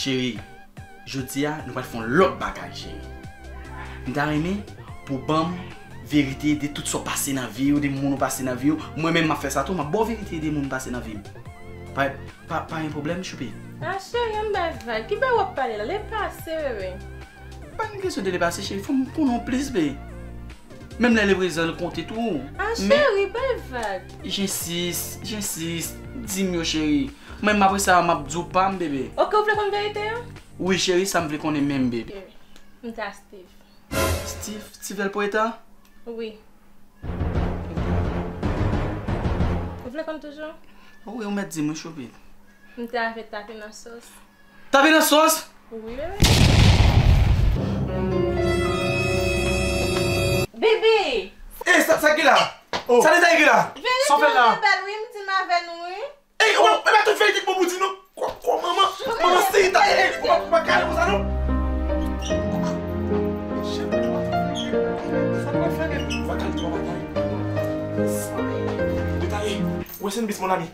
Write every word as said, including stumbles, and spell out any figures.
Cheri, jodi a, nou pral fè yon lòt bagay, cheri. M ta renmen pou w ban m verite de tout sa w pase nan vi w, de moun ou pase nan vi w. Mwen menm, m ap fè sa tou, m ap ba w verite de moun pase nan vi m. Pa, pa, pa gen pwoblèm, Choupi. Ah, cheri, ann bay vag. Ki bagay w ap pale la? Lepase, bebe. Pa gen kesyon de lepase, cheri. Fò m konnen w plis, bebe. Menm lè leprezan l konte tou. Ah, men cheri, bay vag. Jensis, jensis, di m yo, cheri. Mwen, m apre sa, m ap di w pa m, bebe. Ok, ou vle konn verite an? Wi, cheri, sa m vle konnen menm, bebe. Cheri, m ta Steve. Steve, Steve El Poeta? Wi. Ou vle konn toujou? Wi, ou mèt di m, wi, Choupi. M te avè Tape nan sòs. Tape nan sòs? Wi, bebe. Bebe! Eh, sa, sa ki la? Oh. Sa detaye ki la? Sa w fè la? Verite an bèl, wi, m di m avè nou, wi. Ey, ou, ou pa tout verite k bon pou di non. Kwa, kwa, manman, manman, se ta, ey, ey, ou pa, ou pa kale konsa non. Sa nou fè, men? Ou pa kale, ou pa kale. Detaye. Rest in peace, mon ami.